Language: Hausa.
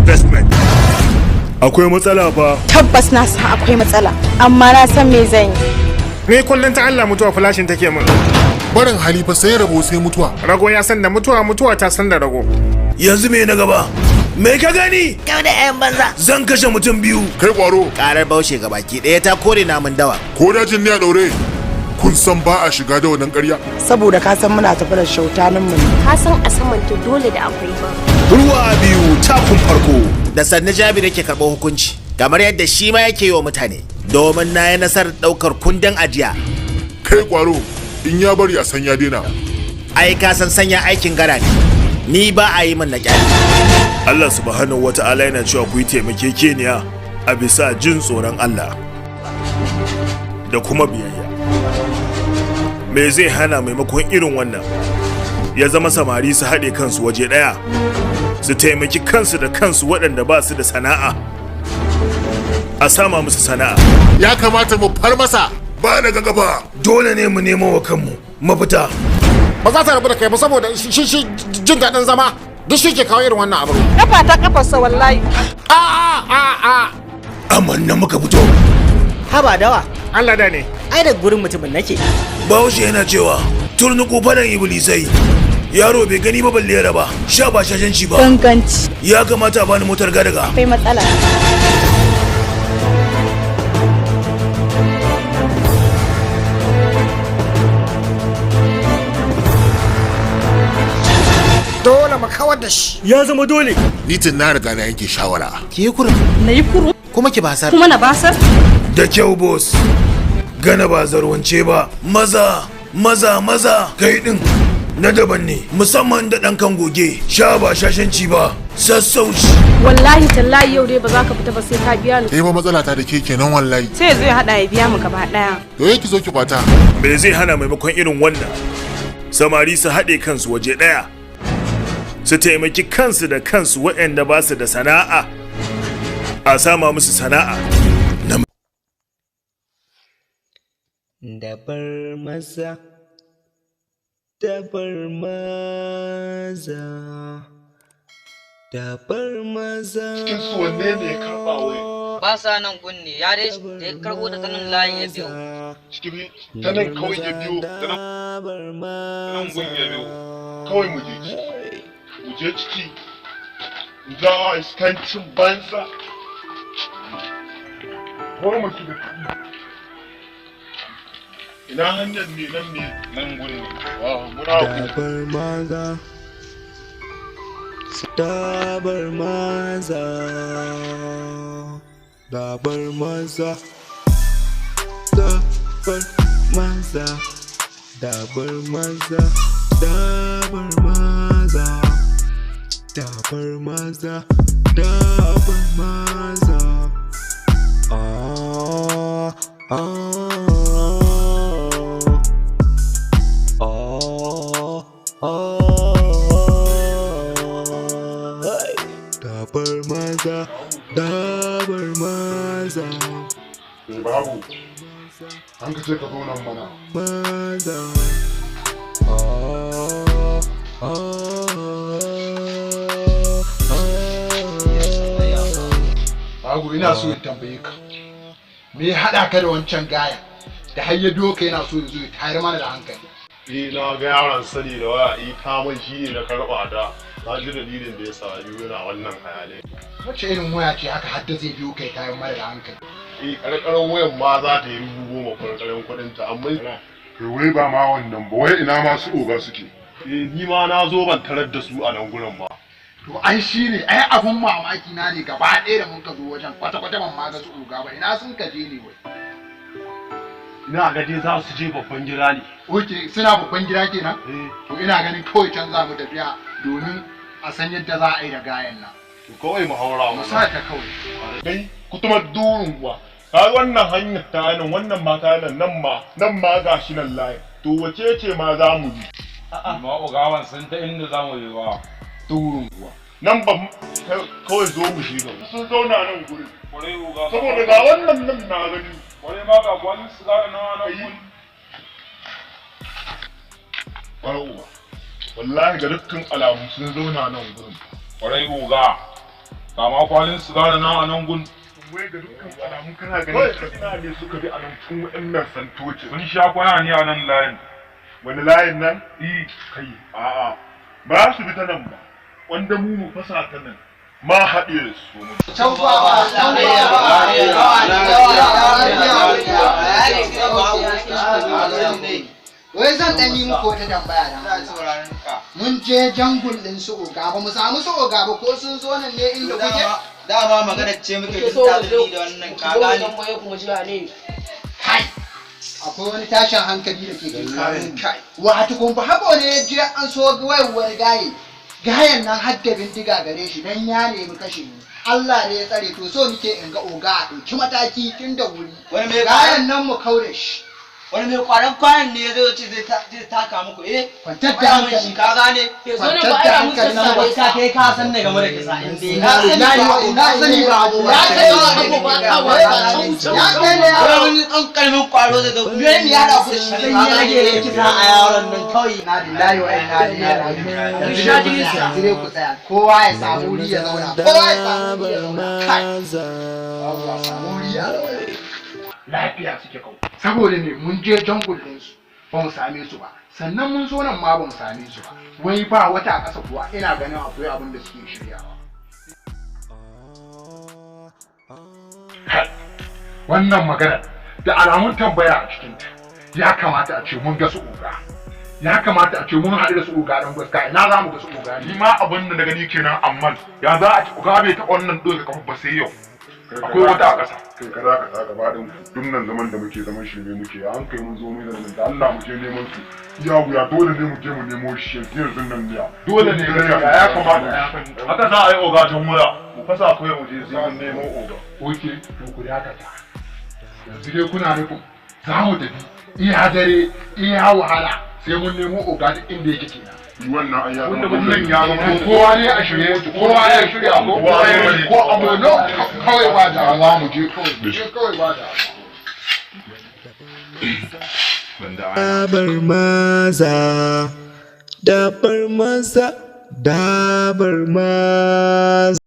Investment. Akwai matsala fa. Tabbas na san akwai matsala, amma na san me zan yi. Ni kullum ta Allah mutuwa flashin take min. Barin halifa sai rabo sai mutuwa. Rago ya san da mutuwa, mutuwa ta san da rago. Yanzu me na gaba? Me ka gani? Kau da 'yan banza. Zan kashe mutum biyu. Kai kwaro. Karar baushe ga baki ɗaya ta kore namun dawa. Ko dajin ne a daure. Kun san ba a shiga da wannan ƙarya. Saboda ka san muna tafi da shautanin mu. Ka san a samanta dole da akwai ba. Ruwa biyu takun farko. Da sannu Jabir yake karɓar hukunci kamar yadda shi ma yake yi wa mutane. Domin na yi nasarar ɗaukar kundin ajiya. Kai kwaro in ya bari a san ya daina. Ai ka san sanya aikin gara ne. Ni ba a yi min na kyale. Allah subhanahu wata'ala yana cewa ku yi taimakekeniya a bisa jin tsoron Allah da kuma biyayya. Me zai hana maimakon irin wannan ya zama samari su haɗe kansu waje ɗaya su taimaki kansu da kansu waɗanda ba su da sana'a a sama musu sana'a. Ya kamata mu far masa. Ba daga gaba dole ne mu nemo wa kanmu mafita. Ba za ta rabu da kai ba saboda shi jin daɗin zama duk shi ke kawo irin wannan abu. Kafa ta kafarsa wallahi. A a a. Amanna muka fito. Haba dawa. Allah da ne. Ai da gurin mutumin nake. Bahaushe yana cewa turnuku fadan iblisai. Yaro bai gani ba balle ya raba, sha ba shashanci ba. Ganganci. Ya kamata a bani motar gadaga. Akwai matsala. Dole mu kawar da shi. Ya zama dole. Ni tun na riga na yanke shawara. Ki yi kurum. Na yi kurum. Kuma ki basar. Kuma na basar. Da kyau boss. Gana ba zarwance ba. Maza, maza, maza. Kai din na daban ne. Musamman da ɗan kan goge. Sha ba shashanci ba. Sassauci. Wallahi tallahi yau dai ba za ka fita ba sai ka biya ni. Kai ba matsala ta da ke kenan wallahi. Sai ya zo ya haɗa ya biya mu gaba ɗaya. To yake zo ki kwata. Me zai hana maimakon irin wannan? Samari su haɗe kansu waje ɗaya. Su taimaki kansu da kansu waɗanda ba su da sana'a a sama musu sana'a. Dabar maza, dabar maza, dabar maza. Cikin su wanne ne ya karɓa wai? Ba sa nan gunne, ya dai da ya karɓo ta nan layin ya biyo. Cikin ta nan kawai ya biyo, ta nan gun ya biyo. Kawai mu je ciki. Mu je ciki. Za a iskancin banza. Kawai mu shiga ciki. Ina hanyar ne nan ne nan gurin ne. Muna Dabar maza, dabar maza, dabar maza, dabar maza, dabar maza, dabar maza, dabar maza, dabar maza. Ah, ah. Dabar maza, dabar maza. Babu, an ka ce ka zo nan mana. Maza. Babu ina so in tambaye ka. Me ya haɗa ka da wancan gaya? Da har ya biyo ka yana so ya zo ya tayar mana da hankali. Eh na ga yaron sani da waya eh kamar shi ne na karɓa da na ji dalilin da ya sa biyu yana wannan hayalai. Wace irin waya ce haka har da zai biyo kai tayar mana da hankali? Eh karkarar wayan ma za ta yi 10,000 karkarar kuɗin ta amma Kai wai ba ma wannan ba wai ina ma su oga suke. Eh ni ma na zo ban tarar da su a nan gurin ba. To ai shi ne ai abun mamaki na ne gaba ɗaya da mun ka zo wajen kwata-kwata ban ma ga su oga ba ina sun ka je ne wai. Ina ga dai za su je babban gida ne. Oke suna babban gida kenan? To ina ganin kawai can za mu tafiya domin a san yadda za a yi da gayan nan. To kawai mu haura mu sa ta kawai. Kai kutuma durun kuwa. Ka wannan hanyar ta nan wannan ma ta nan nan ma nan ma gashi nan layin. To wace ce ma za mu bi? A'a. Ma ogawan san ta inda za mu bi ba. Durun kuwa. Nan ba kawai zo mu shiga. Sun zauna nan gurin. Saboda ga wannan nan na gani. Wani ma ga kwalin sigari na nan kun. Ƙwarai uba. Wallahi ga dukkan alamu sun zauna nan gurin. Ƙwarai uga. Ga ma kwalin sigari nan a nan gun. Wai ga dukkan alamun kana ganin ina ne suka bi a nan tun wa'annan santoci. Sun sha kwana ne a nan layin. Wani layin nan? Eh, kai, a'a. Ba su bi ta nan ba. Wanda mu mu fasa ta nan. Ma haɗe da su. Wai zan ɗan yi muku wata tambaya da mun je jangul ɗin su oga ba mu samu su oga ba, ko sun zo nan ne inda kuke? Dama magana ce muke jin tazuri da wannan, ka gane. Kai, akwai wani tashin hankali da ke kinkarin kai. Wato kun fa habo ne ya je an so wayewar gaye. Gayan nan har da bindiga gare shi dan ya nemi kashe ni. Allah ne ya tsare, to so nike in ga oga a ɗauki mataki tun da wuri. Wani mai Gayan nan mu kaure shi. Wani mai kwaran kwanan ne ya zo ce zai taka muku, eh? Kwantar da Faɗa min hankali. shi, ka gane. Kwantar da hankali. Na ba kai ka san ne game da kisa in dai. Na sani ba, na sani ba, ya kai ba, ya kai ne Wani wani ɗan ƙaramin kwaro zai zo me ne ya haɗa ku da shi Sai ya rage kisa a yaron nan kawai. Na lillahi wa inna ilaihi raji'un. Yanzu dai ku tsaya, kowa ya samu wuri ya zauna, kowa ya samu wuri ya zauna. Kai. Allah samu wuri ya zauna. Lafiya suke kawo. Saboda ne mun je jungle din su ba mu same su ba. Sannan mun zo nan ma ba mu same su ba. Wai ba wata a ƙasa kuwa, ina ganin akwai abin da suke shiryawa. Wannan magana da alamun tambaya a cikinta. Ya kamata a ce mun ga su oga. Ya kamata a ce mun haɗu da su oga ɗan gaskiya. Ina za mu ga su oga ne? Ni ma abin da na gani kenan, amma ya za a ci uga bai taɓa wannan ɗoga kafa ba sai yau. Akwai wata a ƙasa. Kai ka za ka sa gaba ɗin duk nan zaman da muke zaman shirme muke an kai mun zo mun nan da Allah mu je neman su. Ya wuya dole ne mu je mu nemo shi yanzu yanzu nan ne. Dole ne gaskiya ya kamata. Haka za a yi oga tun wura. Mu fasa kawai mu je sai mun nemo oga. Oke, to ku dakata. Yanzu dai kuna nufin za mu tafi iya dare iya wahala sai mun nemo oga duk inda yake kenan. Wannan ai ya zama Wannan ya zama kowa ne a shirye yake, kowa ya shirya ko Kowa ya shirya. ko abu no kawai ba da za mu je kawai mu je kawai ba da. Dabar maza, dabar maza, dabar maza.